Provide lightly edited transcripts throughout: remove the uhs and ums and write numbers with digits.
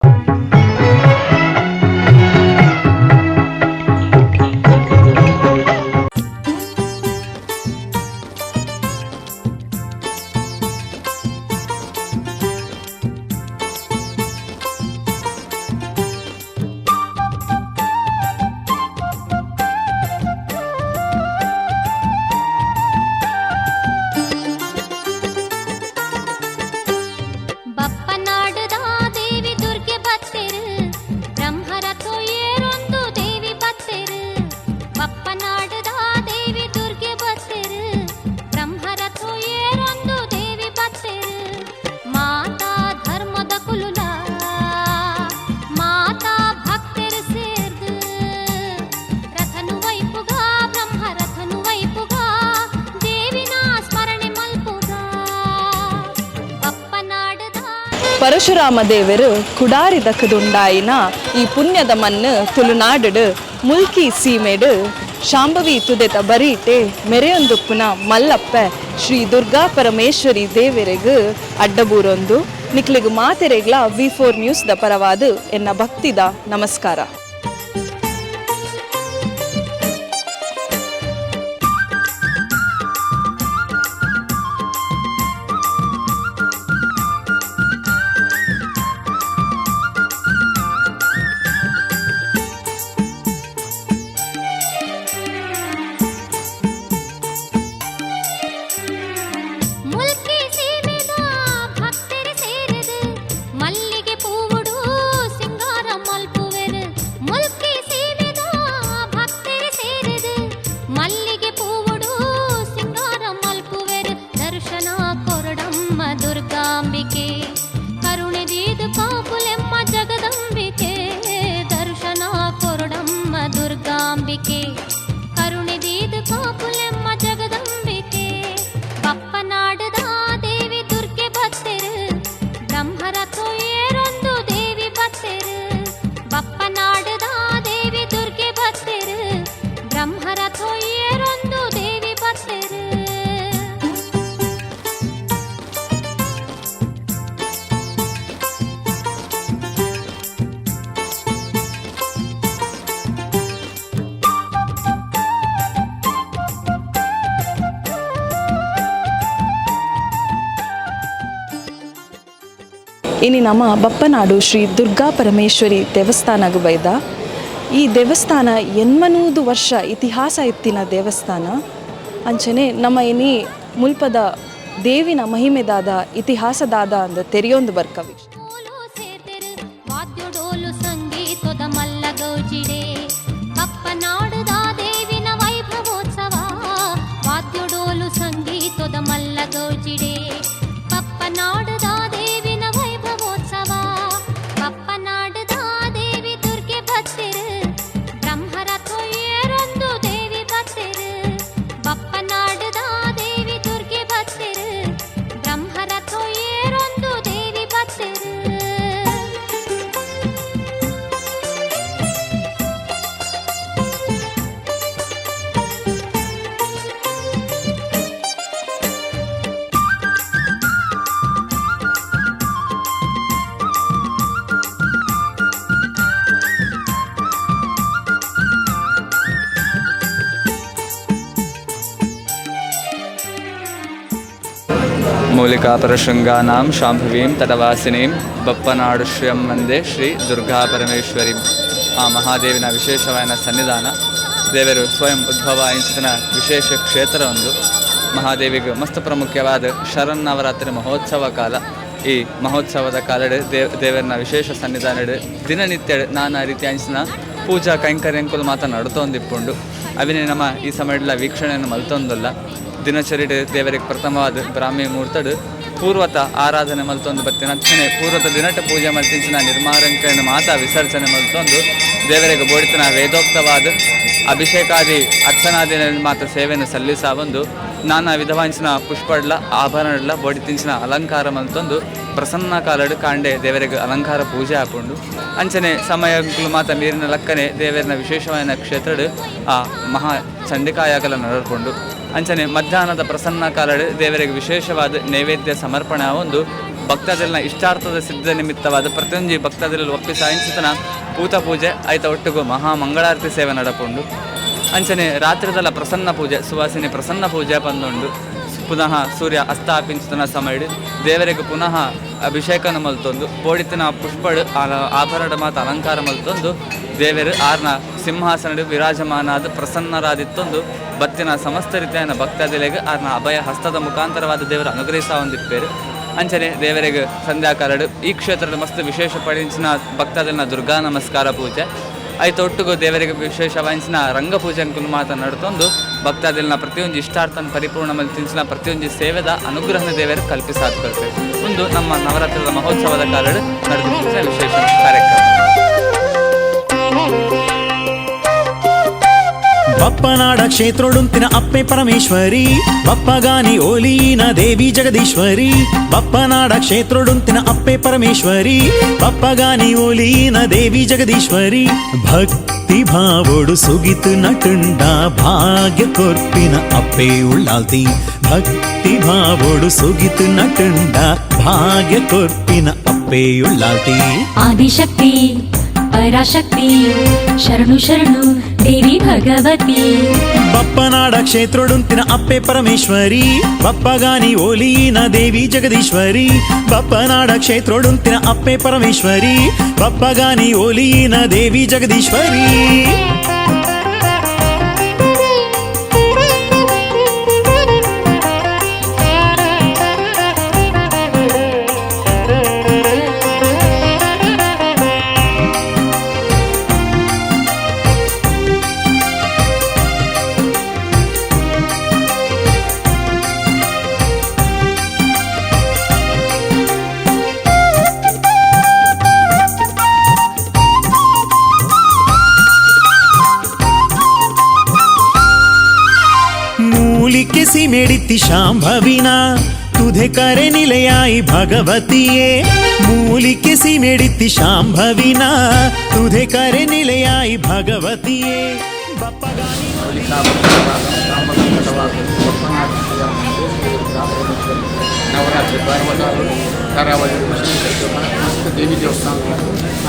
ಬಪ್ಪನಾಡುದ ದೇವಿ ದುರ್ಗೆ ಬತ್ತೆರು ಬ್ರಹ್ಮರಥೋ ಏರೊಂದು ದೇವಿ ಬತ್ತೆರು ಬಪ್ಪನಾಡುದ ದೇವಿ ದುರ್ಗೆ ಬತ್ತೆರು ಬ್ರಹ್ಮರಥೋ ಏರೊಂದು ದೇವಿ ಬತ್ತೆರು ಮಾತಾ ಧರ್ಮದ ಕುಲುಲ ಮಾತಾ ಭಕ್ತರು ಸೇರ್ದು ರಥನು ವೈಪುಗ ಬ್ರಹ್ಮರಥನು ವೈಪುಗ ದೇವಿನ ಸ್ಮರಣೆ ಮಲ್ಪುಗ ಬಪ್ಪನಾಡುದ ಪರಶುರಾಮ ದೇವರು ಕುಡಾರಿ ದಕ್ಕದುಂಡಾಯಿನ ಈ ಪುಣ್ಯದ ಮಣ್ಣು ತುಳುನಾಡು ಮುಲ್ಕಿ ಸೀಮೆಡು ಶಾಂಭವಿ ತುದೆತ ಬರೀಟೆ ಮೆರೆಯೊಂದುಪ್ಪುನ ಮಲ್ಲಪ್ಪೆ ಶ್ರೀ ದುರ್ಗಾ ಪರಮೇಶ್ವರಿ ದೇವರೆಗು ಅಡ್ಡಬೂರೊಂದು ನಿಕ್ಲಿಗು ಮಾತೆರೆಗ್ಲ ವಿ4 ನ್ಯೂಸ್ the ಪರವಾದ ಎನ್ನ ಭಕ್ತಿದ ನಮಸ್ಕಾರ. ಮುಲ್ಕಿ ಸೀಮೆದ ಭಕ್ತರು ಸೇರಿದು ಮಲ್ಲಿಗೆ ಪೂವುಡು ಸಿಂಗಾರ ಮಲ್ಪುವೆರು ಮುಲ್ಕಿ ಸೀಮೆದ ಭಕ್ತರು ಸೇರಿದು ಮಲ್ಲಿಗೆ ಪೂವುಡು ಸಿಂಗಾರ ಮಲ್ಪುವೆರು ದರ್ಶನ ಕೊರಡಮ್ಮ ದುರ್ಗಾಂಬಿಕೆ ಕರುಣೆ ದೀದು ಕಾಪುಲೆಮ್ಮ ಜಗದಂಬಿಕೆ ದರ್ಶನ ಕೊರಡಮ್ಮ ದುರ್ಗಾಂಬಿಕೆ ಕರುಣೆ ದೀದು ಕಾಪುಲೆಮ್ಮ ಜಗದಂಬಿಕೆ ಬಪ್ಪನಾಡುದ ದೇವಿ ದುರ್ಗೆ ಬತ್ತೆರು ಬ್ರಹ್ಮರಥೋ ಏರೊಂದು ದೇವಿ ಬತ್ತೆರು ಬಪ್ಪನಾಡುದ ದೇವಿ ದುರ್ಗೆ ಬತ್ತೆರು ಬ್ರಹ್ಮರಥೋ ಏರೊಂದು ದೇವಿ ಬತ್ತೆರು. ಇನಿ ನಮ್ಮ ಬಪ್ಪನಾಡು ಶ್ರೀ ದುರ್ಗಾ ಪರಮೇಶ್ವರಿ ದೇವಸ್ಥಾನಗ್ ಬೈದ. ಈ ದೇವಸ್ಥಾನ 800 ವರ್ಷ ಇತಿಹಾಸ ಇತ್ತಿನ ದೇವಸ್ಥಾನ. ಅಂಚನೆ ನಮ್ಮ ಇನಿ ಮುಲ್ಪದ ದೇವಿನ ಮಹಿಮೆದಾದ ಇತಿಹಾಸದಾದ ಅಂದ ತೆರೆಯೊಂದು ಬರ್ಕವಿ. ಡೋಲು ಸೇರ್ತೆರು ವಾದ್ಯಡೋಲು ಸಂಗೀತದ ಮಲ್ಲ ಗೌಜಿಡೆ ಬಪ್ಪನಾಡುದ ದೇವಿನ ವೈಭವೋತ್ಸವ ವಾದ್ಯಡೋಲು ಸಂಗೀತದ ಮಲ್ಲ ಗೌಜಿಡೆ ಬಪ್ಪನಾಡುದ ದೇವಿನ ವೈಭವೋತ್ಸವ ಬಪ್ಪನಾಡುದ ದೇವಿ ದುರ್ಗೆ ಬತ್ತೆರು ಬ್ರಹ್ಮರಥೋ ಏರೊಂದು ದೇವಿ ಬತ್ತೆರು ಬಪ್ಪನಾಡುದ ದೇವಿ ದುರ್ಗೆ ಬತ್ತೆರು ಬ್ರಹ್ಮರಥೋ ಏರೊಂದು ದೇವಿ ಬತ್ತೆರು. ಮೂಲಿಕಾಪರಶೃಂಗಾನಾಂ ಶಾಂಭವೀಂ ತಟವಾಸಿನೀಂ ಬಪ್ಪನಾಡುಶ್ರಿಯಂ ವಂದೇ ಶ್ರೀ ದುರ್ಗಾ ಪರಮೇಶ್ವರಿಂ. ಆ ಮಹಾದೇವಿನ ವಿಶೇಷವಾದ ಸನ್ನಿಧಾನ, ದೇವರು ಸ್ವಯಂ ಉದ್ಭವ ಇಂಚಿನ ವಿಶೇಷ ಕ್ಷೇತ್ರ ಒಂದು. ಮಹಾದೇವಿಗೆ ಮಸ್ತ್ ಪ್ರಮುಖವಾದ ಶರನ್ನವರಾತ್ರಿ ಮಹೋತ್ಸವ ಕಾಲ. ಈ ಮಹೋತ್ಸವದ ಕಾಲಡು ದೇವರನ ವಿಶೇಷ ಸನ್ನಿಧಾನಡು ದಿನನಿತ್ಯ ನಾನಾ ರೀತಿಯ ಅಂಚಿನ ಪೂಜಾ ಕೈಂಕರ್ಯಂಕುಲು ಮಾತ ನಡತೊಂದಿಪ್ಪುಂಡು. ಅವಿನೇ ನಮ್ಮ ಈ ಸಮಯದ ವೀಕ್ಷಣೆಯನ್ನು ಮಲ್ತೊಂದುಲ್ಲ. ದಿನಚರಿಡ್ ದೇವರಿಗೆ ಪ್ರಥಮವಾದ ಬ್ರಾಹ್ಮಿ ಮುಹೂರ್ತಡು ಪೂರ್ವತ ಆರಾಧನೆ ಮಲ್ತೊಂದು ಬತ್ತಿನ ಅರ್ಚನೆ ಪೂರ್ವತ ದಿನಟ ಪೂಜೆ ಮಲ್ತಿಂಚಿನ ನಿರ್ಮಾರಂಕರಣ ಮಾತಾ ವಿಸರ್ಜನೆ ಮಲ್ತೊಂದು ದೇವರಿಗೆ ಬೋಡಿತನ ವೇದೋಕ್ತವಾದ ಅಭಿಷೇಕಾದಿ ಅರ್ಚನಾದಿ ಮಾತ ಸೇವೆಯನ್ನು ಸಲ್ಲಿಸ ಒಂದು ನಾನಾ ವಿಧವಾಂಚಿನ ಪುಷ್ಪಡ್ಲ ಆಭರಣಡ್ಲ ಬೋಡಿ ತಿಂಚಿನ ಅಲಂಕಾರ ಮಲ್ತೊಂದು ಪ್ರಸನ್ನ ಕಾಲಡು ಕಾಂಡೆ ದೇವರಿಗೆ ಅಲಂಕಾರ ಪೂಜೆ ಹಾಕೊಂಡು ಅಂಚನೆ ಸಮಯಗಳು ಮಾತ ನೀರಿನ ಲಕ್ಕನೆ ದೇವರನ ವಿಶೇಷವಾದ ಕ್ಷೇತ್ರಡು ಆ ಮಹಾ ಚಂಡಿಕಾಯಾಗಲ ನಡಕೊಂಡು ಅಂಚನೆ ಮಧ್ಯಾಹ್ನದ ಪ್ರಸನ್ನ ಕಾಲಡು ದೇವರಿಗೆ ವಿಶೇಷವಾದ ನೈವೇದ್ಯ ಸಮರ್ಪಣೆ ಒಂದು. ಭಕ್ತಾದಿಲ್ನ ಇಷ್ಟಾರ್ಥದ ಸಿದ್ಧ ನಿಮಿತ್ತವಾದ ಪ್ರತಿಯೊಂಜಿ ಭಕ್ತಾದಿಲ್ ಒಪ್ಪಿ ಸಾಯಿಂಚಿತನ ಪೂತ ಪೂಜೆ ಆಯ್ತ ಒಟ್ಟುಗು ಮಹಾ ಮಂಗಳಾರತಿ ಸೇವೆ ನಡಪುಂಡು. ಅಂಚನೆ ರಾತ್ರಿದಲ್ಲ ಪ್ರಸನ್ನ ಪೂಜೆ ಸುವಾಸಿನಿ ಪ್ರಸನ್ನ ಪೂಜೆ ಬಂದುಂಡು. ಪುನಃ ಸೂರ್ಯ ಅಸ್ತಾಪಿಂಚಿತನ ಸಮಯಡ್ ದೇವರಿಗೆ ಪುನಃ ಅಭಿಷೇಕನ ಮಲ್ತೊಂದು ಪೋಡಿತನ ಪುಷ್ಪಡು ಆಭರಣ ಮಾತ ಅಲಂಕಾರ ಮಲ್ತೊಂದು ದೇವರು ಆರ್ನ ಸಿಂಹಾಸನ ವಿರಾಜಮಾನಾದ ಪ್ರಸನ್ನರಾದಿತ್ತೊಂದು ಬತ್ತಿನ ಸಮಸ್ತ ರೀತಿಯ ಭಕ್ತಾದಿಲೆಗ್ ಆರ್ನ ಅಭಯ ಹಸ್ತದ ಮುಖಾಂತರವಾದ ದೇವರು ಅನುಗ್ರಹಿಸ ಹೊಂದಿಪ್ಪೇರು. ಅಂಚನೆ ದೇವರಿಗೆ ಸಂಧ್ಯಾಕಾಲಡು ಈ ಕ್ಷೇತ್ರದ ಮಸ್ತ್ ವಿಶೇಷ ಪಡಿಂಚಿನ ಭಕ್ತಾದಿಲ್ನ ದುರ್ಗಾ ನಮಸ್ಕಾರ ಪೂಜೆ ಆಯ್ತು ಒಟ್ಟುಗು ದೇವರಿಗೆ ವಿಶೇಷ ವಾಂಚಿನ ರಂಗಪೂಜೆ ಅನ್ಕೊಂಡು ಮಾತನಾಡ್ತೊಂದು ಭಕ್ತಾದಿಲ್ನ ಪ್ರತಿಯೊಂದು ಇಷ್ಟಾರ್ಥನ ಪರಿಪೂರ್ಣ ಮಲ್ತಿಂಚಿನ ಪ್ರತಿಯೊಂದು ಸೇವೆದ ಅನುಗ್ರಹನ ದೇವರು ಕಲ್ಪಿಸಾತ್ಕೊಳ್ತೇವೆ. ಒಂದು ನಮ್ಮ ನವರಾತ್ರಿಯ ಮಹೋತ್ಸವದ ಕಾಲಡು ನಡೆದ ವಿಶೇಷ ಕಾರ್ಯಕ್ರಮ. ಬಪ್ಪನಾಡ ಕ್ಷೇತ್ರೋಡುಂತಿನ ಅಪ್ಪೆ ಪರಮೇಶ್ವರಿ ಬಪ್ಪಗಾನಿ ಓಲೀನ ದೇವಿ ಜಗದೀಶ್ವರಿ. ಬಪ್ಪನಾಡ ಕ್ಷೇತ್ರೋಡುಂತಿನ ಅಪ್ಪೆ ಪರಮೇಶ್ವರಿ ಬಪ್ಪಗಾನಿ ಓಲೀನ ದೇವಿ ಜಗದೀಶ್ವರಿ. ಭಕ್ತಿ ಭಾವೋಡು ಸುಗಿತು ನಟುಂಡ ಭಾಗ್ಯ ಕೊರ್ಪಿನ ಅಪ್ಪೆ ಉಳ್ಳಾಲ್ತಿ. ಭಕ್ತಿ ಭಾವೋಡು ಸುಗಿತು ನಟುಂಡ ಭಾಗ್ಯ ಕೊರ್ಪಿನ ಅಪ್ಪೆ ಉಳ್ಳಾಲ್ತಿ. ಆದಿಶಕ್ತಿ ಪರಾಶಕ್ತಿ ಶರಣು ಶರಣು ದೇವಿ ಭಗವತಿ. ಬಪ್ಪನಾಡ ಕ್ಷೇತ್ರೋಡುಂತಿನ ಅಪ್ಪೆ ಪರಮೇಶ್ವರಿ ಬಪ್ಪಗಾನಿ ಓಲೀನ ದೇವಿ ಜಗದೀಶ್ವರಿ. ಬಪ್ಪನಾಡ ಕ್ಷೇತ್ರೋಡುಂತಿನ ಅಪ್ಪೆ ಪರಮೇಶ್ವರಿ ಬಪ್ಪಗಾನಿ ಓಲೀನ ದೇವಿ ಜಗದೀಶ್ವರಿ. ಮೂಲಿಕೆ ಸಿಮೆಡಿತಿ ಶಾಂಭವಿನ ತುಧೆ ಕರೆ ನಿಲೆಯಾಯಿ ಭಗವತಿಯೇ. ಮೂಲಿಕೆ ಸಿಮೆಡಿತಿ ಶಾಂಭವಿನ ತುಧೆ ಕರೆ ನಿಲೆಯಾಯಿ ಭಗವತಿಯೇ. ಬಪ್ಪಗಾನಿ ನವರಾತ್ರಿ ಪರ್ವತಾರು ಕರಾವಳಿ ಮಸ್ತ್ ದೇವಿ ದೇವಸ್ಥಾನ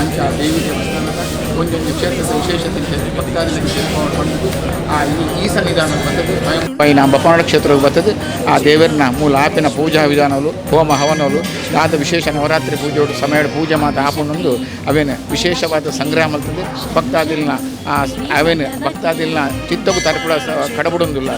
ಅಂಚ ದೇವಿ ದೇವಸ್ಥಾನದ ಒಂದೊಂದು ಕ್ಷೇತ್ರದ ವಿಶೇಷತೆ ಭಕ್ತಾದಿಗಳಿಗೆ ಸೇರ್ಕೊಂಡು ಆ ಈ ಸನ್ನಿಧಾನ ಬರ್ತದೆ. ಪೈನ ಬಪ್ಪನಾಡ ಕ್ಷೇತ್ರಕ್ಕೆ ಬರ್ತದೆ. ಆ ದೇವರನ್ನ ಮೂಲ ಆಪಿನ ಪೂಜಾ ವಿಧಾನಗಳು ಹೋಮ ಹವನಗಳು ಆದ ವಿಶೇಷ ನವರಾತ್ರಿ ಪೂಜೆ ಸಮಯ ಪೂಜೆ ಮಾತ ಆಪುಂಡೊಂದು ಅವೇನು ವಿಶೇಷವಾದ ಸಂಗ್ರಹ ಮಾಡ್ತದೆ. ಭಕ್ತಾದಿಲ್ನ ಆ ಅವೇನು ಭಕ್ತಾದಿಲ್ನ ಚಿತ್ತಗೂ ತರ್ಪುಡ ಕಡಬುಡೊಂದುಲ್ಲ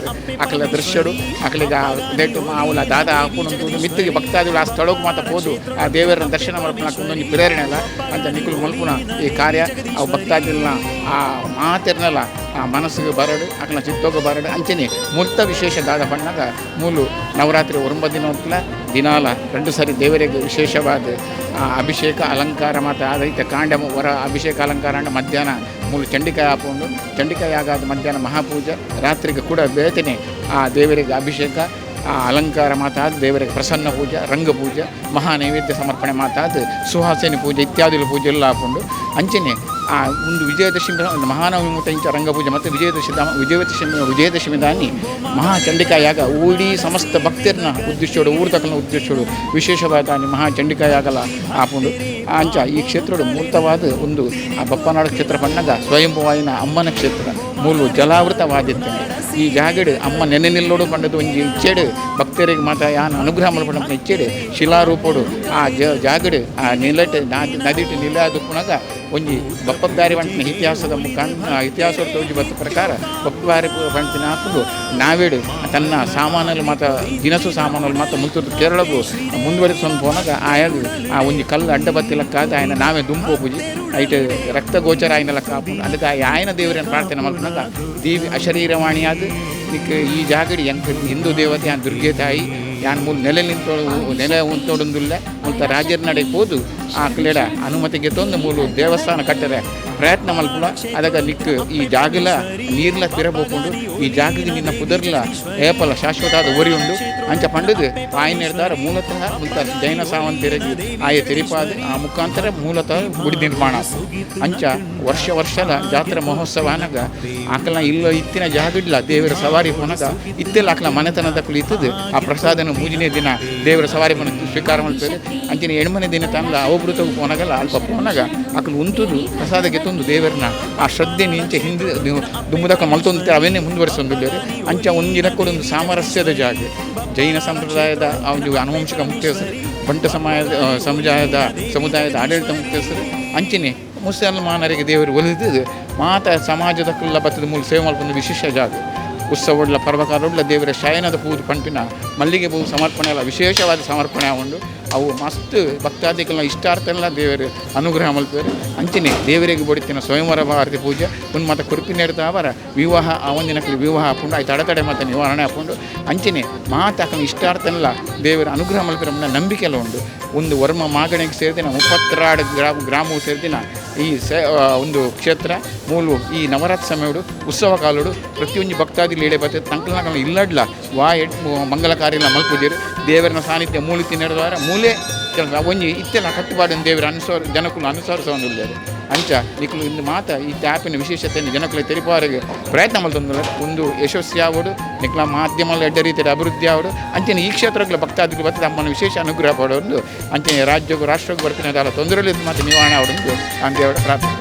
ಆಕಲ ದೃಶ್ಯಡು ಆಕಲಿಗೆ ಆ ದೇಟು ಮಾವುಲ ದಾದ ಆಪುಂಡು ಮಿತ್ತಿಗೆ ಭಕ್ತಾದಿಗಳು ಆ ಸ್ಥಳಕ್ಕೆ ಮಾತ ಪೋದು ಆ ದೇವರನ್ನ ದರ್ಶನ ಮಲ್ಪುನ ಒಂದೊಂದು ಪ್ರೇರಣೆ ಅಲ್ಲ ಅಂತ ನಿಖುಲ್ ಮಲ್ಪುನ ಈ ಕಾರ್ಯ ಅವು ಭಕ್ತಾದಿಲ್ನ ಆ ಮಾತಿರ್ನಲ್ಲ ಆ ಮನಸ್ಸಿಗೆ ಬರಡು ಆಕಲ ಚಿತ್ತೋಗ ಬರಡು. ಅಂಚನೆ ಮುಲ್ತ ವಿಶೇಷ ದಾದ ಬಣ್ಣಗ ಮೂಲು ನವರಾತ್ರಿ ಒಂಬತ್ತು ದಿನ ಹೊತ್ತಲ ದಿನಾಲ ಎರಡು ಸಾರಿ ದೇವರಿಗೆ ವಿಶೇಷವಾದ ಅಭಿಷೇಕ ಅಲಂಕಾರ ಮಾತ್ರ ಆದೈತೆ. ಕಾಂಡ ವರ ಅಭಿಷೇಕ ಅಲಂಕಾರ ಅಂಡ ಮಧ್ಯಾಹ್ನ ಮೂಲು ಚಂಡಿಕಾಯಿ ಹಾಕೊಂಡು ಚಂಡಿಕಾಯಿ ಆಗಾದ ಮಧ್ಯಾಹ್ನ ಮಹಾಪೂಜೆ ರಾತ್ರಿಗೆ ಕೂಡ ಬೇತನೆ ಆ ದೇವರಿಗೆ ಅಭಿಷೇಕ ಆ ಅಲಂಕಾರ ಮಾತಾದ ದೇವರಿಗೆ ಪ್ರಸನ್ನ ಪೂಜೆ ರಂಗಪೂಜೆ ಮಹಾ ನೈವೇದ್ಯ ಸಮರ್ಪಣೆ ಮಾತಾದ ಸುಹಾಸಿನಿ ಪೂಜೆ ಇತ್ಯಾದಿ ಪೂಜೆ ಎಲ್ಲ ಹಾಕೊಂಡು ಅಂಚನೆ ಆ ಒಂದು ವಿಜಯದಶಮಿ ಒಂದು ಮಹಾನವಮಿ ಮುಟ್ಟ ಇಂಚ ರಂಗಪೂಜೆ ಮತ್ತು ವಿಜಯದಶಮಿ ದಾನಿ ಮಹಾಚಂಡಿಕಾ ಯಾಗ ಊಡಿ ಸಮಸ್ತ ಭಕ್ತರನ್ನ ಉದ್ದೇಶೋಡು ಊರು ತಕ್ಕನ ಉದ್ದೇಶೋಡು ವಿಶೇಷವಾದ ಮಹಾಚಂಡಿಕಾ ಯಾಗಲ ಆಪುಂಡು. ಅಂಚ ಈ ಕ್ಷೇತ್ರಡು ಮೂರ್ತವಾದ ಒಂದು ಆ ಬಪ್ಪನಾಡು ಕ್ಷೇತ್ರ ಪಣ್ಣಗ ಸ್ವಯಂಭುವಾಯಿನ ಅಮ್ಮನ ಕ್ಷೇತ್ರ ಮೂಲು ಜಲಾವೃತವಾದಿತ್ತು. ಈ ಜಾಗಡು ಅಮ್ಮ ನೆನೆ ನಿಲ್ಲೋಡು ಪಂಡದು ಒಂಜಿ ಇಚ್ಛೆಡು ಭಕ್ತರಿಗೆ ಮಾತ ಯಾನ್ ಅನುಗ್ರಹ ಮಲ್ಪಡ ಇಚ್ಛೆಡು ಶಿಲಾರೂಪೋಡು ಆ ಜಾಗಡು ಆ ನಿಲಟ್ ನದಿಟ್ಟು ನಿಲಾದು ಪುನಗ ಒಂಜಿ ಬಪ್ಪಬ್ಯಾರಿ ಬಂಟಿನ ಇತಿಹಾಸದ ಮುಖಾಂತರ ಇತಿಹಾಸ ತೋಜಿ ಬತ್ತ ಪ್ರಕಾರ ಬಪ್ಪಬ್ಯಾರಿ ಬಂಟಿನ ಹಾಕುದು ನಾವೇಡು ತನ್ನ ಸಾಮಾನಲ್ಲಿ ಮಾತ ದಿನಸು ಸಾಮಾನಲ್ಲಿ ಮಾತ ಮುಲ್ತದ್ದು ಕೇರಳಗು ಮುಂದುವರಿಸೊಂದು ಪೋನಾಗ ಆಯಾಗ ಆ ಒಂಜಿ ಕಲ್ಲು ಅಡ್ಡ ಬತ್ತಿಲಕ್ಕಾದ ಆಯನ ನಾವೇ ದುಂಪು ಪೂಜಿ ಐಟ್ ರಕ್ತ ಗೋಚರ ಆಯ್ನ ಲೆಕ್ಕ ಹಾಕೊಂಡು ಅದಕ್ಕೆ ಆಯನ ದೇವರನ್ನು ಪ್ರಾರ್ಥನೆ ಮಲ್ಪನಾಗ ದೇವಿ ಅಶರೀರವಾಣಿಯಾದ ಈ ಜಾಗಡಿ ಎಂಕ ಹಿಂದೂ ದೇವತೆ ಯಾನ್ ದುರ್ಗೆ ತಾಯಿ ಯಾನ್ ಮೂಲ ನೆಲೆ ನಿಂತೋಡು ನೆಲೆ ಉಂತೋಡೊಂದುಲ್ಲ ಮುಲ್ತ ರಾಜರ ನಡೆ ಪೋದು ಆ ಕ್ಲೇಡ ಅನುಮತಿಗೆ ತೊಂದು ಮೂಲು ದೇವಸ್ಥಾನ ಕಟ್ಟರೆ ಪ್ರಯತ್ನ ಮಲ್ಪುಲ. ಅದಕ್ಕೆ ನಿಕ್ ಈ ಜಾಗಲ ನೀರ್ಲ ಪಿರಬೋಕೊಂಡು ಈ ಜಾಗಕ್ಕೆ ನಿನ್ನ ಪುದರ್ಲ ಏಪಲ ಶಾಶ್ವತ ಆದ ಒರಿ ಉಂಡು ಅಂಚ ಪಂಡದು ಆಯ್ನ ಹೇಳ್ತಾರೆ ಮೂಲತಃ ಮುಲ್ತ ಜೈನ ಸಾವಂತಿರಗಿ ಆಯ ತಿರಿಪಾದ ಆ ಮುಖಾಂತರ ಮೂಲತಃ ಗುಡಿ ನಿರ್ಮಾಣ ಅಂಚ ವರ್ಷ ವರ್ಷದ ಜಾತ್ರೆ ಮಹೋತ್ಸವ ಅನಗ ಆಕಲ ಇಲ್ಲ ಇತ್ತಿನ ಜಾಗ ಇಲ್ಲ ದೇವರ ಸವಾರಿ ಪೋನಾಗ ಇತ್ತೆಲ್ಲ ಆಕಲ ಮನೆತನದ ಕುಳಿತದ್ದು ಆ ಪ್ರಸಾದನ ಮೂಜನೇ ದಿನ ದೇವರ ಸವಾರಿ ಪೋನ ಸ್ವೀಕಾರ ಮಲ್ಪೇರು. ಅಂಚಿನ ಎಣ್ಮನೆ ದಿನ ತಂದ ಅವಭೃತಕ್ಕೆ ಪೋನಾಗಲ್ಲ ಅಲ್ಪ ಪೋನಾಗ ಅಕಲು ಉಂತುದು ಪ್ರಸಾದ ಗೆತ್ತೊಂದು ದೇವರನ್ನ ಆ ಶ್ರದ್ಧೆ ನಿಂಚೆ ಹಿಂದೆ ದುಂಬುದಕ್ಕ ಮಲ್ತೊಂದು ಅವನ್ನೇ ಮುಂದುವರಿಸೊಂದುಲ್ಲೇರು. ಅಂಚ ಒಂದಿನ ಕೂಡ ಒಂದು ಸಾಮರಸ್ಯದ ಜಾಗೆ. ಜೈನ ಸಂಪ್ರದಾಯದ ಆ ಒಂದು ಆನುವಂಶಿಕ ಮುಖ್ಯಸ್ಥರು, ಬಂಟ ಸಮಾಜದ ಸಮುದಾಯದ ಸಮುದಾಯದ ಆಡಳಿತ ಮುಖ್ಯಸ್ಥರು, ಅಂಚಿನೆ ಮುಸಲ್ಮಾನರಿಗೆ ದೇವರು ಒಲಿದು ಮಾತ ಸಮಾಜದ ಕುಲ್ಲ ಬತ್ತದ ಮೂಲ ಸೇವೆ ಮಲ್ಪೊಂದು ವಿಶೇಷ ಜಾಗ. ಉತ್ಸವಡ್ಲ ಪರ್ವಕಾಲೊಡ್ಲ ದೇವರ ಶಯನದ ಪೂಜೆ ಪಂಪಿನ ಮಲ್ಲಿಗೆ ಹೂವು ಸಮರ್ಪಣೆ ಎಲ್ಲ ವಿಶೇಷವಾದ ಸಮರ್ಪಣೆ ಉಂಡು. ಅವು ಮಸ್ತ್ ಭಕ್ತಾದಿಗಳನ್ನ ಇಷ್ಟಾರ್ಥ ಎಲ್ಲ ದೇವರು ಅನುಗ್ರಹ ಮಲ್ಪೇರು. ಅಂಚನೆ ದೇವರಿಗೆ ಬಡಿತಿನ ಸ್ವಯಂವರ ಭಾರತಿ ಪೂಜೆ ಒಂದು ಮಾತ ಕುರುಪಿನೇರ್ದ ಅವರ ವಿವಾಹ ಆ ಒಂದಿನಕ್ಕಲ್ಲಿ ವಿವಾಹ ಹಾಕೊಂಡು ಆಯ್ತು ಅಡೆತಡೆ ಮಾತ ನಿವಾರಣೆ ಹಾಕೊಂಡು ಅಂಚನೆ ಮಾತ ಇಷ್ಟಾರ್ಥನೆಲ್ಲ ದೇವರ ಅನುಗ್ರಹ ಮಲ್ಪಿರ ನಂಬಿಕೆ ಎಲ್ಲ ಉಂಡು. ಒಂದು ವರ್ಮ ಮಾಗಣಿಗೆ ಸೇರಿದಿನ 36 ಗ್ರಾಮವು ಸೇರಿದಿನ ಈ ಒಂದು ಕ್ಷೇತ್ರ ಮೂಲು ಈ ನವರಾತ್ರಿ ಸಮಯಡು ಉತ್ಸವ ಕಾಲುಡು ಪ್ರತಿಯೊಂದು ಭಕ್ತಾದಿ ಲೀಡೆ ಬರ್ತದೆ. ತಂಕಲ್ನ ಇಲ್ಲಡ್ಲ ವಾ ಎಡ್ ಮಂಗಲ ಕಾರ್ಯ ಮಲ್ಪುಜೇರು ದೇವರನ ಸಾನ್ನಿಧ್ಯ ಮೂಲಿ ತಿನ್ನಡದ್ವಾರ ಮೂಲೆ ಕೆಲಸ ಒಂಜಿ ಇತ್ತೆಲ್ಲ ಕಟ್ಟುಪಾಡಿನ ದೇವರ ಅನುಸರ ಜನಕುಲು ಅನುಸರಿಸೊಂದುಲ್ಲೆರ್. ಅಂಚ ನಿಕುಲು ಇಂದು ಮಾತ ಈ ಟ್ಯಾಪಿನ ವಿಶೇಷತೆಯನ್ನು ಜನಕುಲು ತೆರಿಪಾರಿಗೆ ಪ್ರಯತ್ನ ಮಲ್ತೊಂದುಲ್ಲೆರ್. ಒಂದು ಯಶಸ್ವಿ ಆವಡು, ನಿಕ್ಲ ಮಾಧ್ಯಮ ಎಡ್ಡೆ ರೀತಿಯ ಅಭಿವೃದ್ಧಿ ಆವಡು, ಅಂಚನೆ ಈ ಕ್ಷೇತ್ರಗಳ ಭಕ್ತಾದಿಗಳು ಬರ್ತದೆ ಅಮ್ಮನ ವಿಶೇಷ ಅನುಗ್ರಹ ಪಡೋದು, ಅಂಚನೆ ರಾಜ್ಯಕ್ಕೂ ರಾಷ್ಟ್ರಕ್ಕೂ ಬರ್ಪಿನ ತೊಂದರೆಗಳು ಮಾತ್ರ ನಿವಾರಣೆ ಆವಡು ಅಂತ ದೇವರ ಪ್ರಾರ್ಥನೆ.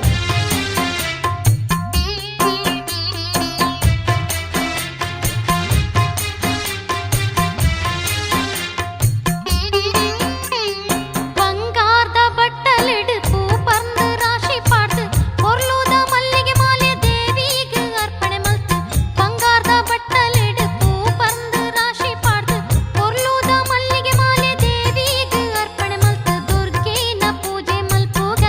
ಬಂಗಾರದ ಬಟ್ಟಲಿಡು ಪೂ ಪರ್ಂದು ರಾಶಿ ಪಾಡ್ದು ಪೊರ್ಲುದ ಮಲ್ಲಿಗೆ ಮಾಲೆ ದೇವಿಗ್ ಅರ್ಪಣೆ ಮಲ್ತು. ಬಂಗಾರದ ಬಟ್ಟಲಿಡು ಪೂ ಪರ್ಂದು ರಾಶಿ ಪಾಡ್ದು ಪೊರ್ಲುದ ಮಲ್ಲಿಗೆ ಮಾಲೆ ದೇವಿಗ್ ಅರ್ಪಣೆ ಮಲ್ತು. ದುರ್ಗೇನ ಪೂಜೆ ಮಲ್ಪುಗ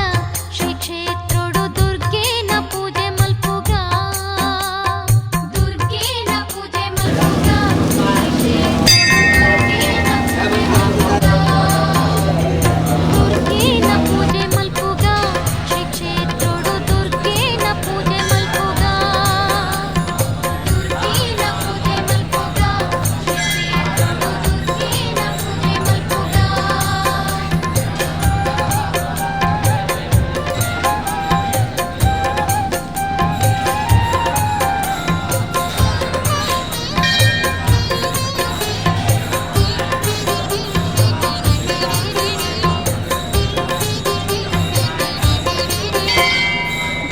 ಶ್ರೀ ಕ್ಷೇತ್ರೊಡು, ದುರ್ಗೇನ ಪೂಜೆ ಮಲ್ಪುಗ, ದುರ್ಗೇನ ಪೂಜೆ ಮಲ್ಪುಗ, ದುರ್ಗೇನ ಪೂಜೆ ಮಲ್ಪುಗ ಶ್ರೀ ಕ್ಷೇತ್ರೊಡು, ದುರ್ಗೇನ ಪೂಜೆ ಮಲ್ಪುಗ, ದುರ್ಗೇನ ಪೂಜೆ ಮಲ್ಪುಗ ಶ್ರೀ ಕ್ಷೇತ್ರೊಡು, ದುರ್ಗೇನ ಪೂಜೆ ಮಲ್ಪುಗ.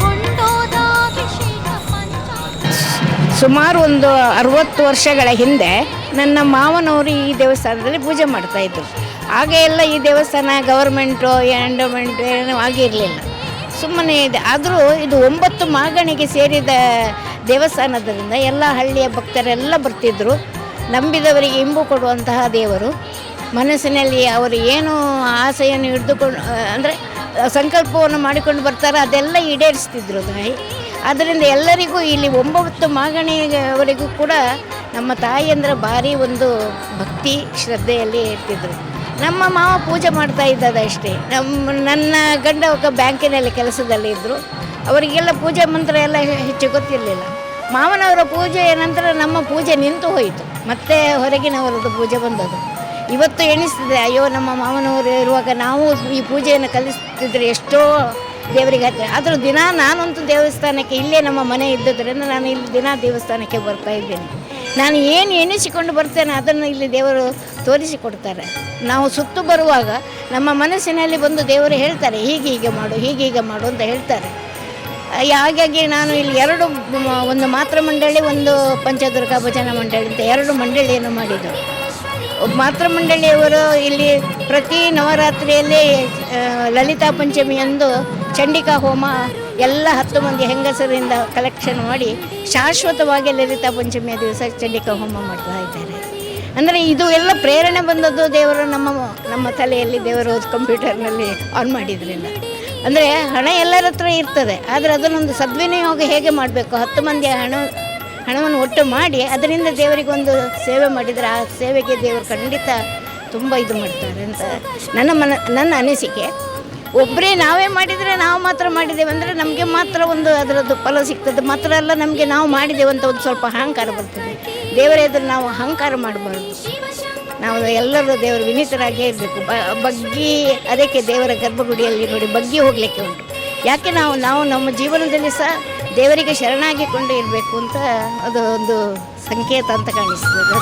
ಗೊಂಡೋದಾಭಿಷೇಕ ಪಂಚಾಮೃತ. ಸುಮಾರು ಒಂದು 60 ವರ್ಷಗಳ ಹಿಂದೆ ನನ್ನ ಮಾವನವರು ಈ ದೇವಸ್ಥಾನದಲ್ಲಿ ಪೂಜೆ ಮಾಡ್ತಾಯಿದ್ರು. ಆಗ ಎಲ್ಲ ಈ ದೇವಸ್ಥಾನ ಗೌರ್ಮೆಂಟು ಎಂಡೋಮೆಂಟು ಏನೂ ಆಗಿರಲಿಲ್ಲ, ಸುಮ್ಮನೆ ಇದೆ. ಆದರೂ ಇದು 9 ಮಾಗಣಿಗೆ ಸೇರಿದ ದೇವಸ್ಥಾನದಿಂದ ಎಲ್ಲ ಹಳ್ಳಿಯ ಭಕ್ತರೆಲ್ಲ ಬರ್ತಿದ್ದರು. ನಂಬಿದವರಿಗೆ ಇಂಬು ಕೊಡುವಂತಹ ದೇವರು. ಮನಸ್ಸಿನಲ್ಲಿ ಅವರು ಏನು ಆಸೆಯನ್ನು ಹಿಡಿದುಕೊಂಡು ಅಂದರೆ ಸಂಕಲ್ಪವನ್ನು ಮಾಡಿಕೊಂಡು ಬರ್ತಾರೋ ಅದೆಲ್ಲ ಈಡೇರಿಸ್ತಿದ್ರು ತಾಯಿ. ಆದ್ದರಿಂದ ಎಲ್ಲರಿಗೂ ಇಲ್ಲಿ 9 ಮಾಗಣಿಯವರೆಗೂ ಕೂಡ ನಮ್ಮ ತಾಯಿ ಅಂದರೆ ಭಾರಿ ಒಂದು ಭಕ್ತಿ ಶ್ರದ್ಧೆಯಲ್ಲಿ ಇರ್ತಿದ್ರು. ನಮ್ಮ ಮಾವ ಪೂಜೆ ಮಾಡ್ತಾ ಇದ್ದದಷ್ಟೇ. ನನ್ನ ಗಂಡ ಒಬ್ಬ ಬ್ಯಾಂಕಿನಲ್ಲಿ ಕೆಲಸದಲ್ಲಿ ಇದ್ದರು. ಅವರಿಗೆಲ್ಲ ಪೂಜೆ ಮಂತ್ರ ಎಲ್ಲ ಹೆಚ್ಚು ಗೊತ್ತಿರಲಿಲ್ಲ. ಮಾವನವರ ಪೂಜೆಯ ನಂತರ ನಮ್ಮ ಪೂಜೆ ನಿಂತು ಹೋಯಿತು, ಮತ್ತೆ ಹೊರಗಿನವರದ್ದು ಪೂಜೆ ಬಂದದ್ದು. ಇವತ್ತು ಎಣಿಸ್ತಿದೆ, ಅಯ್ಯೋ ನಮ್ಮ ಮಾವನವರು ಇರುವಾಗ ನಾವು ಈ ಪೂಜೆಯನ್ನು ಕಲಿಸ್ತಿದ್ರೆ ಎಷ್ಟೋ ದೇವರಿಗೆ ಹತ್ತಿರ. ಆದರೂ ದಿನ ನಾನಂತೂ ದೇವಸ್ಥಾನಕ್ಕೆ, ಇಲ್ಲೇ ನಮ್ಮ ಮನೆ ಇದ್ದದ್ರಿಂದ ನಾನು ಇಲ್ಲಿ ದಿನ ದೇವಸ್ಥಾನಕ್ಕೆ ಬರ್ತಾ ಇದ್ದೇನೆ. ನಾನು ಏನು ಎಣಿಸಿಕೊಂಡು ಬರ್ತೇನೆ ಅದನ್ನು ಇಲ್ಲಿ ದೇವರು ತೋರಿಸಿಕೊಡ್ತಾರೆ. ನಾವು ಸುತ್ತು ಬರುವಾಗ ನಮ್ಮ ಮನಸ್ಸಿನಲ್ಲಿ ಬಂದು ದೇವರು ಹೇಳ್ತಾರೆ, ಹೀಗೆ ಹೀಗೆ ಮಾಡು, ಹೀಗೆ ಹೀಗೆ ಮಾಡು ಅಂತ ಹೇಳ್ತಾರೆ. ಹಾಗಾಗಿ ನಾನು ಇಲ್ಲಿ 2, ಒಂದು ಮಾತೃ ಮಂಡಳಿ, ಒಂದು ಪಂಚದುರ್ಗಾ ಭಜನಾ ಮಂಡಳಿ ಅಂತ 2 ಮಂಡಳಿಯನ್ನು ಮಾಡಿದ್ದು. ಮಾತೃ ಮಂಡಳಿಯವರು ಇಲ್ಲಿ ಪ್ರತಿ ನವರಾತ್ರಿಯಲ್ಲಿ ಲಲಿತಾ ಪಂಚಮಿಯಂದು ಚಂಡಿಕಾ ಹೋಮ ಎಲ್ಲ 10 ಮಂದಿ ಹೆಂಗಸರಿಂದ ಕಲೆಕ್ಷನ್ ಮಾಡಿ ಶಾಶ್ವತವಾಗಿ ಲಲಿತಾ ಪಂಚಮಿಯ ದಿವಸ ಚಂಡಿಕಾ ಹೋಮ ಮಾಡ್ತಾ ಇದ್ದಾರೆ. ಅಂದರೆ ಇದು ಎಲ್ಲ ಪ್ರೇರಣೆ ಬಂದದ್ದು ದೇವರು ನಮ್ಮ ತಲೆಯಲ್ಲಿ ದೇವರು ಕಂಪ್ಯೂಟರ್ನಲ್ಲಿ ಆನ್ ಮಾಡಿದ್ರಿಂದ. ಅಂದರೆ ಹಣ ಎಲ್ಲರ ಹತ್ರ ಇರ್ತದೆ, ಆದರೆ ಅದನ್ನೊಂದು ಸದ್ವಿನಿಯೋಗ ಹೇಗೆ ಮಾಡಬೇಕು, 10 ಮಂದಿಯ ಹಣವನ್ನು ಒಟ್ಟು ಮಾಡಿ ಅದರಿಂದ ದೇವರಿಗೊಂದು ಸೇವೆ ಮಾಡಿದರೆ ಆ ಸೇವೆಗೆ ದೇವರು ಖಂಡಿತ ತುಂಬ ಇದು ಮಾಡ್ತಾರೆ ಅಂತ ನನ್ನ ಅನಿಸಿಕೆ. ಒಬ್ಬರೇ ನಾವೇ ಮಾಡಿದರೆ ನಾವು ಮಾತ್ರ ಮಾಡಿದ್ದೇವೆ ಅಂದರೆ ನಮಗೆ ಮಾತ್ರ ಒಂದು ಅದರದ್ದು ಫಲ ಸಿಗ್ತದೆ. ಮಾತ್ರ ಅಲ್ಲ, ನಮಗೆ ನಾವು ಮಾಡಿದ್ದೇವೆ ಅಂತ ಒಂದು ಸ್ವಲ್ಪ ಅಹಂಕಾರ ಬರ್ತದೆ. ದೇವರ ಎದುರು ನಾವು ಅಹಂಕಾರ ಮಾಡಬಾರ್ದು. ನಾವು ಎಲ್ಲರೂ ದೇವರು ವಿನೀತರಾಗಿಯೇ ಇರಬೇಕು. ಬಗ್ಗಿ, ಅದಕ್ಕೆ ದೇವರ ಗರ್ಭಗುಡಿಯಲ್ಲಿ ನೋಡಿ ಬಗ್ಗಿ ಹೋಗಲಿಕ್ಕೆ ಉಂಟು. ಯಾಕೆ ನಾವು ನಾವು ನಮ್ಮ ಜೀವನದಲ್ಲಿ ಸಹ ದೇವರಿಗೆ ಶರಣಾಗಿಕೊಂಡು ಇರಬೇಕು ಅಂತ ಅದು ಒಂದು ಸಂಕೇತ ಅಂತ ಕಾಣಿಸ್ತದೆ.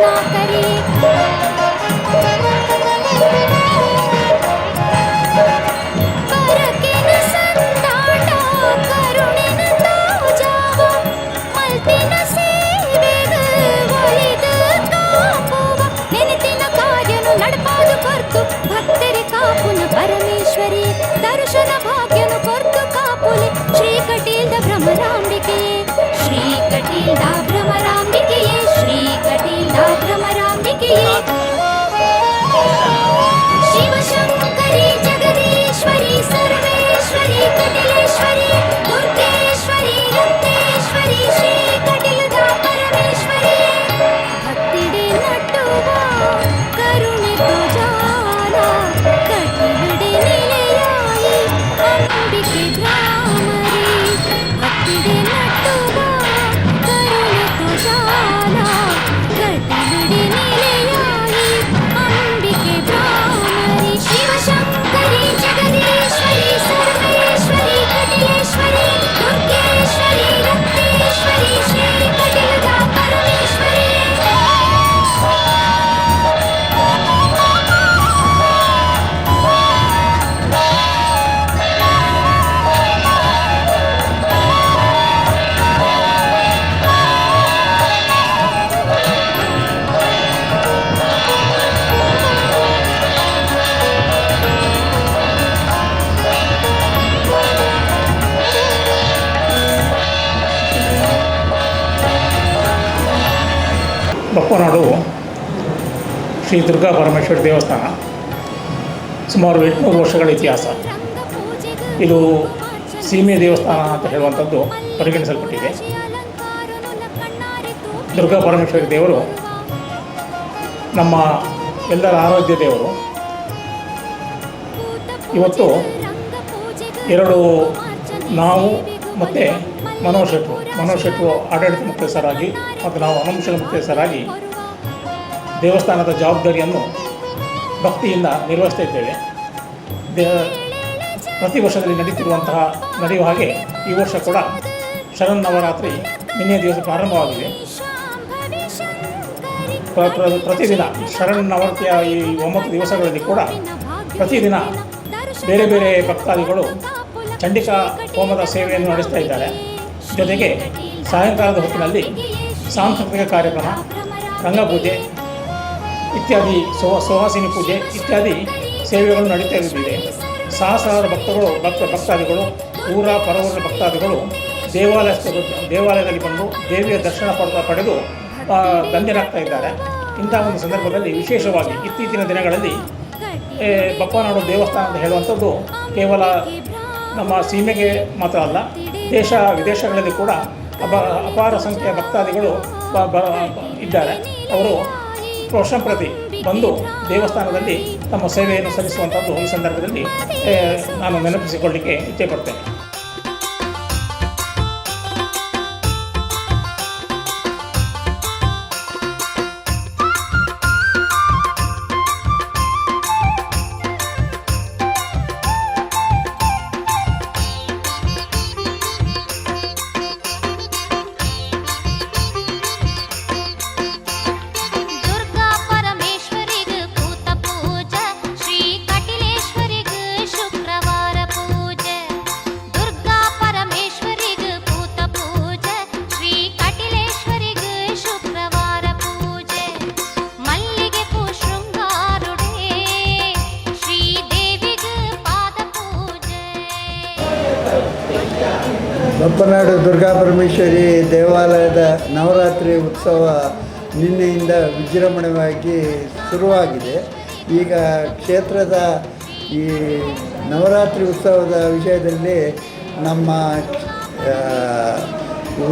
ಕರುಣಾಕರಿ. ಪರಕೆನ ಸಂದಾಟ ಕರುಣೆನ ತೋಜಾವ ಮಲ್ತಿನ ಸೇವೆಗ ಒಲಿದ ಕಾಪುವ ನೆನೆತಿನ ಕಾರ್ಯನು ನಡಪಾದು ಕೊರ್ತು ಭಕ್ತರಿ ಕಾಪುನ ಪರಮೇಶ್ವರಿ ದರ್ಶನ ಭಾಗ್ಯನು ಕೊರ್ತು ಕಾಪುಲೆ ಶ್ರೀ ಕಟೀಲ್ದ ಭ್ರಮರಾಂಬಿಕೆಯೇ ಶ್ರೀ ಕಟೀಲ್ದ ಭ್ರಮರಾಂಬಿಕೆಯೇ ಶ್ರೀ ಕಟೀಲ್ದ ಭ್ರಮರಾಂಬಿಕೆಯೇ. ಶಿವಶಂಕರಿ ಜಗದೀಶ್ವರಿ ಸರ್ವೇಶ್ವರಿ ಕಟಿಲೇಶ್ವರಿ ದುರ್ಗೇಶ್ವರಿ ರತ್ನೇಶ್ವರಿ ಶ್ರೀ ಕಟಿಲದ ಪರಮೇಶ್ವರಿ. ಭಕ್ತಿಡೆ ನಟ್ಟುವ ಕರುಣೆ ತೋಜಾಲ ಕಟಿಲಡೆ ನಿಲೆಯಾಯಿ ಅಂಬಿಕೆ ಭ್ರಾಮರಿ. ಭಕ್ತಿಡೆ ನಟ್ಟುವ ಕರುಣೆ ತೋಜಾಲ ಕಟಿಲಡೆ ನಿಲೆಯಾಯಿ ಅಂಬಿಕೆ ಭ್ರಾಮರಿ. ಶಿವಶಂಕರಿ ಜಗದೀಶ್ವರಿ ಸರ್ವೇಶ್ವರಿ ಕಟಿಲೇಶ್ವರಿ ದುರ್ಗೇಶ್ವರಿ ರತ್ನೇಶ್ವರಿ ಶ್ರೀ ಕಟಿಲದ ಪರಮೇಶ್ವರಿ. ಬಪ್ಪನಾಡು ಶ್ರೀ ದುರ್ಗಾ ಪರಮೇಶ್ವರಿ ದೇವಸ್ಥಾನ ಸುಮಾರು 800 ವರ್ಷಗಳ ಇತಿಹಾಸ. ಇದು ಸೀಮೆ ದೇವಸ್ಥಾನ ಅಂತ ಹೇಳುವಂಥದ್ದು ಪರಿಗಣಿಸಲ್ಪಟ್ಟಿದೆ. ದುರ್ಗಾ ಪರಮೇಶ್ವರಿ ದೇವರು ನಮ್ಮ ಎಲ್ಲರ ಆರೋಗ್ಯ ದೇವರು. ಇವತ್ತು ಎರಡು ನಾವು ಮತ್ತು ಮನೋಜ್ ಶೆಟ್ಟರು ಆಡಳಿತ ಮುಖ್ಯಸ್ಥರಾಗಿ ಮತ್ತು ನಾವು ಅನುವಂಶಿಕ ಮುಖ್ಯಸ್ಥರಾಗಿ ದೇವಸ್ಥಾನದ ಜವಾಬ್ದಾರಿಯನ್ನು ಭಕ್ತಿಯಿಂದ ನಿರ್ವಹಿಸ್ತಾ ಇದ್ದೇವೆ. ಪ್ರತಿ ವರ್ಷದಲ್ಲಿ ನಡೆಯುವ ಹಾಗೆ ಈ ವರ್ಷ ಕೂಡ ಶರನ್ನವರಾತ್ರಿ ನಿನ್ನೆ ದಿವಸ ಪ್ರಾರಂಭವಾಗಿದೆ. ಪ್ರತಿದಿನ ಶರನ್ನವರಾತ್ರಿಯ ಈ 9 ದಿವಸಗಳಲ್ಲಿ ಕೂಡ ಪ್ರತಿದಿನ ಬೇರೆ ಬೇರೆ ಭಕ್ತಾದಿಗಳು ಚಂಡಿಕಾ ಹೋಮದ ಸೇವೆಯನ್ನು ನಡೆಸ್ತಾ ಇದ್ದಾರೆ. ಜೊತೆಗೆ ಸಾಯಂಕಾಲದ ಹೊತ್ತಿನಲ್ಲಿ ಸಾಂಸ್ಕೃತಿಕ ಕಾರ್ಯಕ್ರಮ, ರಂಗಪೂಜೆ ಇತ್ಯಾದಿ, ಸುಹಾಸಿನಿ ಪೂಜೆ ಇತ್ಯಾದಿ ಸೇವೆಗಳು ನಡೀತಾ ಇದ್ದಿದೆ. ಸಹಸ್ರಾರು ಭಕ್ತಾದಿಗಳು, ಊರ ಪರವೂರಿನ ಭಕ್ತಾದಿಗಳು ದೇವಾಲಯದಲ್ಲಿ ಬಂದು ದೇವಿಯ ದರ್ಶನ ಪಡೆದು ಧನ್ಯರಾಗ್ತಾ ಇದ್ದಾರೆ. ಇಂಥ ಒಂದು ಸಂದರ್ಭದಲ್ಲಿ ವಿಶೇಷವಾಗಿ ಇತ್ತೀಚಿನ ದಿನಗಳಲ್ಲಿ ಬಪ್ಪನಾಡು ದೇವಸ್ಥಾನ ಅಂತ ಹೇಳುವಂಥದ್ದು ಕೇವಲ ನಮ್ಮ ಸೀಮೆಗೆ ಮಾತ್ರ ಅಲ್ಲ, ದೇಶ ವಿದೇಶಗಳಲ್ಲಿ ಕೂಡ ಅಪಾರ ಸಂಖ್ಯೆಯ ಭಕ್ತಾದಿಗಳು ಇದ್ದಾರೆ. ಅವರು ವರ್ಷಂಪ್ರತಿ ಬಂದು ದೇವಸ್ಥಾನದಲ್ಲಿ ತಮ್ಮ ಸೇವೆಯನ್ನು ಸಲ್ಲಿಸುವಂಥದ್ದು ಈ ಸಂದರ್ಭದಲ್ಲಿ ನಾನು ನೆನಪಿಸಿಕೊಳ್ಳಲಿಕ್ಕೆ ಇಚ್ಛೆ ಪಡ್ತೇನೆ. ದುರ್ಗಾ ಪರಮೇಶ್ವರಿಗ ಕೂತ ಪೂಜೆ, ಶ್ರೀ ಕಟಿಲೇಶ್ವರಿಗ ಶುಕ್ರವಾರ ಪೂಜೆ. ದುರ್ಗಾ ಪರಮೇಶ್ವರಿಗ ಕೂತ ಪೂಜೆ, ಶ್ರೀ ಕಟಿಲೇಶ್ವರಿಗ ಶುಕ್ರವಾರ ಪೂಜೆ. ಮಲ್ಲಿಗೆ ಪೂ ಶೃಂಗಾರುಡೇ ಶ್ರೀದೇವಿಗ ಪಾದ ಪೂಜೆ. ಬಪ್ಪನಾಡು ದುರ್ಗಾ ಪರಮೇಶ್ವರಿ ದೇವಾಲಯದ ನವರಾತ್ರಿ ಉತ್ಸವ ನಿನ್ನೆಯಿಂದ ವಿಜೃಂಭಣೆಯಾಗಿ ಶುರುವಾಗಿದೆ. ಈಗ ಕ್ಷೇತ್ರದ ಈ ನವರಾತ್ರಿ ಉತ್ಸವದ ವಿಷಯದಲ್ಲಿ ನಮ್ಮ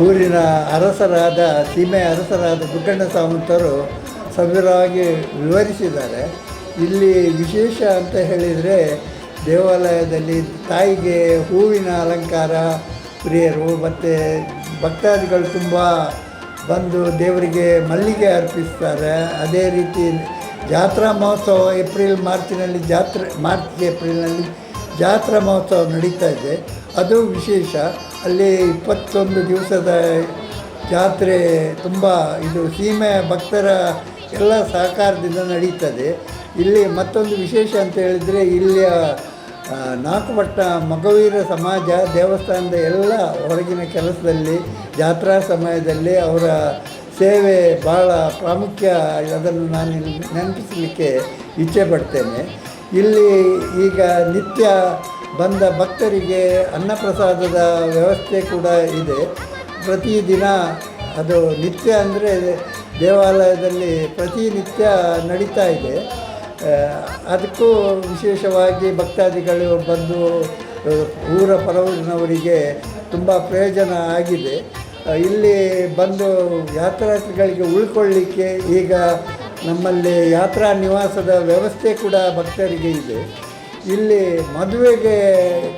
ಊರಿನ ಅರಸರಾದ ಸೀಮೆ ಅರಸರಾದ ದುಗ್ಗಣ್ಣ ಸಾಮಂತರು ಸವಿರವಾಗಿ ವಿವರಿಸಿದ್ದಾರೆ. ಇಲ್ಲಿ ವಿಶೇಷ ಅಂತ ಹೇಳಿದರೆ ದೇವಾಲಯದಲ್ಲಿ ತಾಯಿಗೆ ಹೂವಿನ ಅಲಂಕಾರ ಪ್ರಿಯರು ಮತ್ತು ಭಕ್ತಾದಿಗಳು ತುಂಬ ಬಂದು ದೇವರಿಗೆ ಮಲ್ಲಿಗೆ ಅರ್ಪಿಸ್ತಾರೆ. ಅದೇ ರೀತಿ ಜಾತ್ರಾ ಮಹೋತ್ಸವ ಏಪ್ರಿಲ್ ಮಾರ್ಚಿನಲ್ಲಿ ಜಾತ್ರೆ, ಮಾರ್ಚ್ ಏಪ್ರಿಲ್ನಲ್ಲಿ ಜಾತ್ರಾ ಮಹೋತ್ಸವ ನಡೀತಾ ಇದೆ, ಅದು ವಿಶೇಷ. ಅಲ್ಲಿ 21 ದಿವಸದ ಜಾತ್ರೆ ತುಂಬ, ಇದು ಸೀಮೆ ಭಕ್ತರ ಎಲ್ಲ ಸಹಕಾರದಿಂದ ನಡೀತದೆ. ಇಲ್ಲಿ ಮತ್ತೊಂದು ವಿಶೇಷ ಅಂತ ಹೇಳಿದರೆ ಇಲ್ಲಿಯ ನಾಲ್ಕುಪಟ್ಟ ಮೊಗವೀರ ಸಮಾಜ ದೇವಸ್ಥಾನದ ಎಲ್ಲ ಹೊರಗಿನ ಕೆಲಸದಲ್ಲಿ ಜಾತ್ರಾ ಸಮಯದಲ್ಲಿ ಅವರ ಸೇವೆ ಭಾಳ ಪ್ರಾಮುಖ್ಯ. ಅದನ್ನು ನಾನು ಇಲ್ಲಿ ನೆನಪಿಸಲಿಕ್ಕೆ ಇಚ್ಛೆ ಪಡ್ತೇನೆ. ಇಲ್ಲಿ ಈಗ ನಿತ್ಯ ಬಂದ ಭಕ್ತರಿಗೆ ಅನ್ನಪ್ರಸಾದದ ವ್ಯವಸ್ಥೆ ಕೂಡ ಇದೆ. ಪ್ರತಿದಿನ ಅದು ನಿತ್ಯ ಅಂದರೆ ದೇವಾಲಯದಲ್ಲಿ ಪ್ರತಿನಿತ್ಯ ನಡೀತಾ ಇದೆ. ಅದಕ್ಕೂ ವಿಶೇಷವಾಗಿ ಭಕ್ತಾದಿಗಳು ಬಂದು ಊರ ಪರವೂರಿನವರಿಗೆ ತುಂಬ ಪ್ರಯೋಜನ ಆಗಿದೆ. ಇಲ್ಲಿ ಬಂದು ಯಾತ್ರಾರ್ಥಿಗಳಿಗೆ ಉಳ್ಕೊಳ್ಳಿಕ್ಕೆ ಈಗ ನಮ್ಮಲ್ಲಿ ಯಾತ್ರಾ ನಿವಾಸದ ವ್ಯವಸ್ಥೆ ಕೂಡ ಭಕ್ತರಿಗೆ ಇದೆ. ಇಲ್ಲಿ ಮದುವೆಗೆ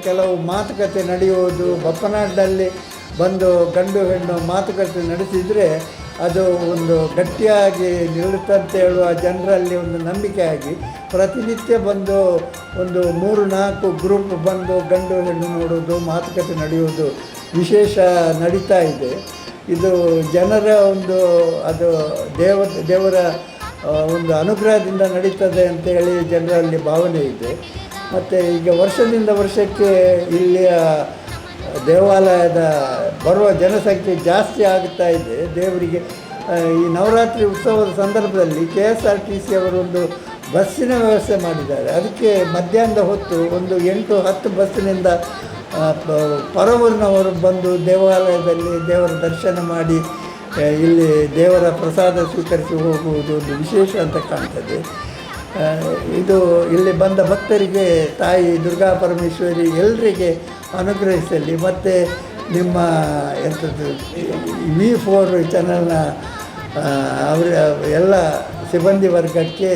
ಕೆಲವು ಮಾತುಕತೆ ನಡೆಯುವುದು, ಬಪ್ಪನಾಡಿನಲ್ಲಿ ಬಂದು ಗಂಡು ಹೆಣ್ಣು ಮಾತುಕತೆ ನಡೆಸಿದರೆ ಅದು ಒಂದು ಗಟ್ಟಿಯಾಗಿ ನಿಲ್ಲುತ್ತಂತ ಹೇಳುವ ಜನರಲ್ಲಿ ಒಂದು ನಂಬಿಕೆಯಾಗಿ ಪ್ರತಿನಿತ್ಯ ಬಂದು ಒಂದು 3-4 ಗ್ರೂಪ್ ಬಂದು ಗಂಡು ಹೆಣ್ಣು ನೋಡೋದು, ಮಾತುಕತೆ ನಡೆಯುವುದು ವಿಶೇಷ ನಡೀತಾ ಇದೆ. ಇದು ಜನರ ಒಂದು ಅದು ದೇವರ ಒಂದು ಅನುಗ್ರಹದಿಂದ ನಡೀತದೆ ಅಂತೇಳಿ ಜನರಲ್ಲಿ ಭಾವನೆ ಇದೆ. ಮತ್ತು ಈಗ ವರ್ಷದಿಂದ ವರ್ಷಕ್ಕೆ ಇಲ್ಲಿಯ ದೇವಾಲಯದ ಬರುವ ಜನಸಂಖ್ಯೆ ಜಾಸ್ತಿ ಆಗುತ್ತಾ ಇದೆ. ದೇವರಿಗೆ ಈ ನವರಾತ್ರಿ ಉತ್ಸವದ ಸಂದರ್ಭದಲ್ಲಿ KSRTC ಅವರು ಒಂದು ಬಸ್ಸಿನ ವ್ಯವಸ್ಥೆ ಮಾಡಿದ್ದಾರೆ. ಅದಕ್ಕೆ ಮಧ್ಯಾಹ್ನದ ಹೊತ್ತು ಒಂದು 8-10 ಬಸ್ಸಿನಿಂದ ಪರವೂರಿನವರು ಬಂದು ದೇವಾಲಯದಲ್ಲಿ ದೇವರ ದರ್ಶನ ಮಾಡಿ ಇಲ್ಲಿ ದೇವರ ಪ್ರಸಾದ ಸ್ವೀಕರಿಸಿ ಹೋಗುವುದು ಒಂದು ವಿಶೇಷ ಅಂತ ಕಾಣ್ತದೆ. ಇದು ಇಲ್ಲಿ ಬಂದ ಭಕ್ತರಿಗೆ ತಾಯಿ ದುರ್ಗಾ ಪರಮೇಶ್ವರಿ ಎಲ್ಲರಿಗೆ ಅನುಗ್ರಹಿಸಲಿ. ಮತ್ತು ನಿಮ್ಮ ಎಂಥದ್ದು V4 ಚಾನಲ್ನ ಅವರ ಎಲ್ಲ ಸಿಬ್ಬಂದಿ ವರ್ಗಕ್ಕೆ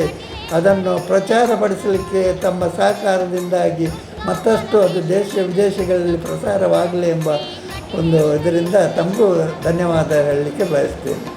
ಅದನ್ನು ಪ್ರಚಾರ ಪಡಿಸಲಿಕ್ಕೆ ತಮ್ಮ ಸಹಕಾರದಿಂದಾಗಿ ಮತ್ತಷ್ಟು ಅದು ದೇಶ ವಿದೇಶಗಳಲ್ಲಿ ಪ್ರಸಾರವಾಗಲಿ ಎಂಬ ಒಂದು ಇದರಿಂದ ತಮಗೂ ಧನ್ಯವಾದ ಹೇಳಲಿಕ್ಕೆ ಬಯಸ್ತೇನೆ.